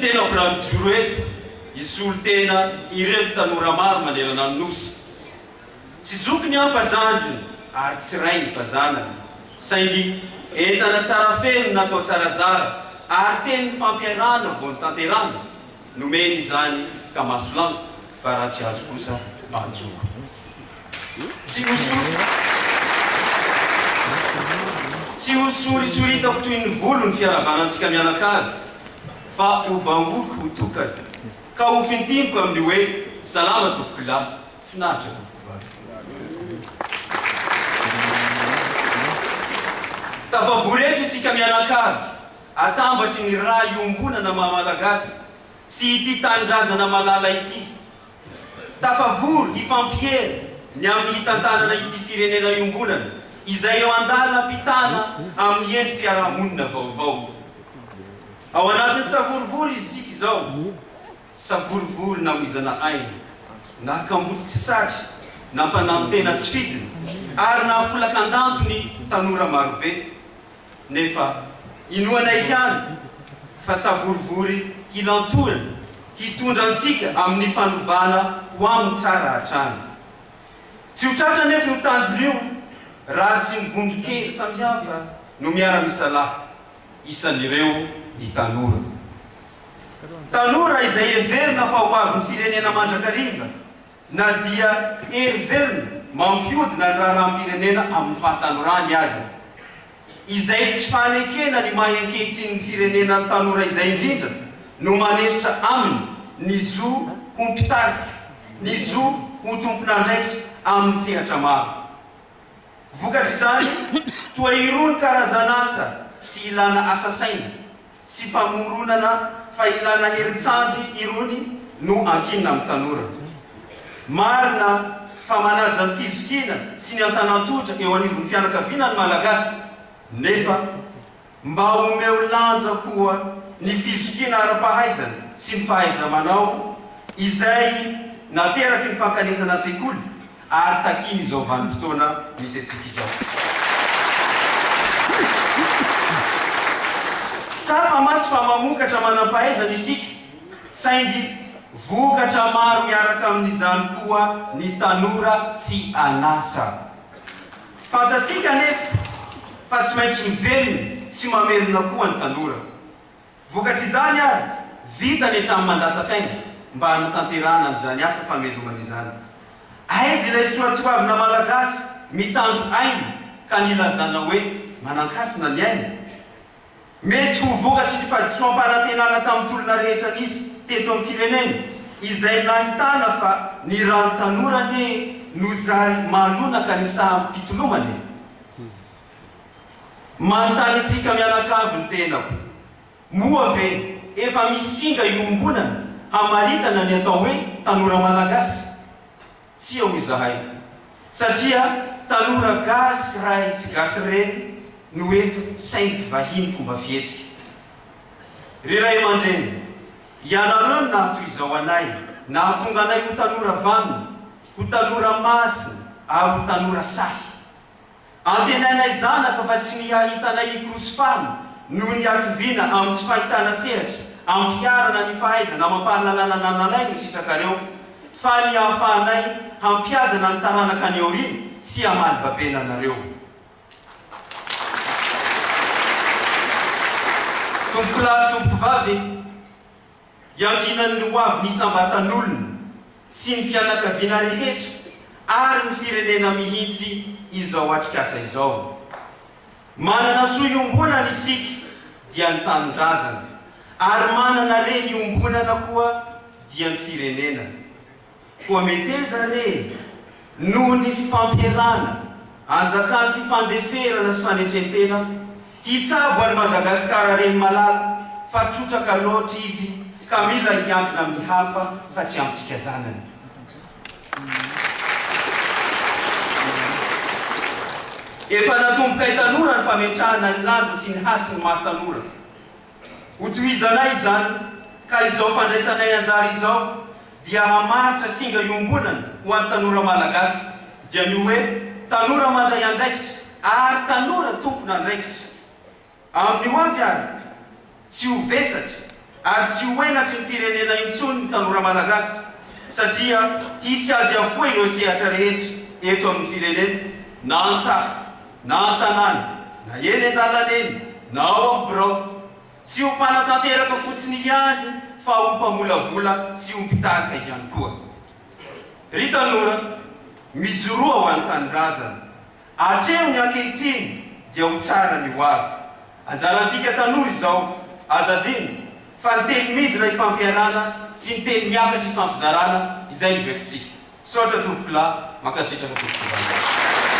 tenako raha mijoro eto hisolo tena ireto tanora maro manerana ny Nosy. Tsy zokiny aho fa zandriny ary tsy rainy fa zanany. Saingy entana tsara feno natao tsara zara ary teny nifampiarahana vao notanterahana, nomeny izany ka maso lanto fa raha tsy azo kosa banjoko. Tsy ho Tsy ho sorisoritako toy ny volo ny fiarahabana antsika mianakavy fa ho bangoko ho tokana ka ho fintiniko amin'ny hoe salama tompokolahy. Finaritra tompokovavy. Tafavory eto isika mianakavy, atambatry ny ra iombonana maha Malagasy sy ity tanindrazana malala ity. Tafavory hifampiera ny amin'ny hitantanana ity firenena iombonana izay eo an-dalam-pitana amin'ny endri-piarahamonina vaovao. Ao anatin'ny savorovoro isika izao. Savorovoro namoizana aina, na kamboty tsy satry, nampanano-tena tsy fidiny, ary nahafolaka an-danto ny tanora marobe. Nefa inoanay ihany fa savorovory hilantoana hitondra antsika amin'ny fanovana ho amin'ny tsara hatrany. Tsy ho tratra anefa io tanjona io raha tsy ny vondron-kery samihafa no miara-misalahy. Isan'ireo ny tanora. Tanora izay heverina fa ho avin'ny firenena mandrakariva na dia hery velona mampihodina ny raharaham-pirenena amin'ny fahatanorany aza. Izay tsy fanekena ny maha ankehitrinin'ny firenena ny tanora izay indrindra no manesotra aminy ny zo ho mpitarika, ny zo ho tompon'andraikitra amin'ny sehatra maro. Vokatr'izany, toa irony karazan'asa tsy ilana asa saina sy famoronana fa ilana herin-tsandry irony no ankinina amin'ny tanora. Marina fa manaja ny fizokiana sy ny antanan-tohatra eo anivon'ny fianakaviana ny Malagasy, nefa Mba omeo lanja koa ny fizokiana ara-pahaizana sy ny fahaiza-manao izay nateraky ny fankanesana an-tsekoly ary takian'izao vanim-potoana misy antsika izao. Tsapa mantsy fa mamokatra manam-pahaizana isika saingy vokatra maro miaraka amin'izany koa ny tanora tsy an'asa. Fantatsika anefa fa tsy maintsy mivelona sy mamelona koa ny tanora. Vokatr'izany ary, vita ny hatramin'ny mandatsak'aina mba hanatanterahana an'izany asa famelomana izany. Aiza ilay soatoavina malagasy mitandro aina ka nilazana hoe manan-kasina ny aina? Mety ho vokatry ny fahadisoam-panantenana tamin'ny tolona rehetra nisy teto amin'ny firenena, izay nahitana fa ny rano tanora anie no zary mahalonaka ny saham-pitolomana e! Manontany antsika mianakavy ny tenako, moa ve efa misy singa iombonana hamaritana ny atao hoe tanora malagasy? Tsia hoy izahay, satria tanora gasy ray sy gasy reny no eto saingy vahiny fomba fihetsika. Ry ray aman-dreny, ianareo no nahatoy izao anay, nahatonga anay ho tanora vanona, ho tanora masina ary ho tanora sahy. Antenainay zanaka fa tsy ny hahita anay hikorosifana noho ny hakiviana amin'ny tsy fahitana sehatra ampiharana ny fahaizana amam-pahalalana anananay no sitrakareo, fa ny hahafahanay hampiadana ny taranaka any aoriana sy hamaly babena anareo. Tompokolahy sy tompokovavy, Iankinan'ny ho avin'ny isam-batan'olona sy ny fianakaviana rehetra ary ny firenena mihitsy izao atrikasa izao. Manana soa iombonana isika dia ny tanindrazana ary manana reny iombonana koa dia ny firenena. Koa meteza re, noho ny fifampiherana, anjakan'ny fifandeferana sy fanetren-tena, hitsabo an'i Madagasikara reny malala fa trotraka loatra izy ka mila hiankina amin'ny hafa fa tsy antsika zanany. Efa natombokay tanora ny fametrahana ny lanja sy ny hasin'ny maha tanora. Hotohizanay izany ka izao fandraisanay anjara izao dia hamaritra singa iombonana ho an'ny tanora malagasy dia ny hoe tanora mandray andraikitra ary tanora tompon'andraikitra. Amin'ny ho avy ary, tsy ho vesatra. ary tsy ho henatry ny firenena intsony ny tanora malagasy satria hisy azy avokoa ireo sehatra rehetra eto amin'ny firenena na an-tsaha na an-tanàna na eny an-dalana eny na ao amin'ny birao. Tsy ho mpanatanteraka fotsiny ihany fa ho mpamolavola sy ho mpitarika ihany koa. Ry tanora, mijoroa ho an'ny tanindrazana. Atreho ny ankehitriny dia ho tsara ny ho avy. Anjarantsika tanora izao, aza adino fa ny teny midina ifampiarana sy ny teny miakatra ifampizarana izay no baikontsika. Misaotra tompokolahy, mankasitraka tompoko vavy.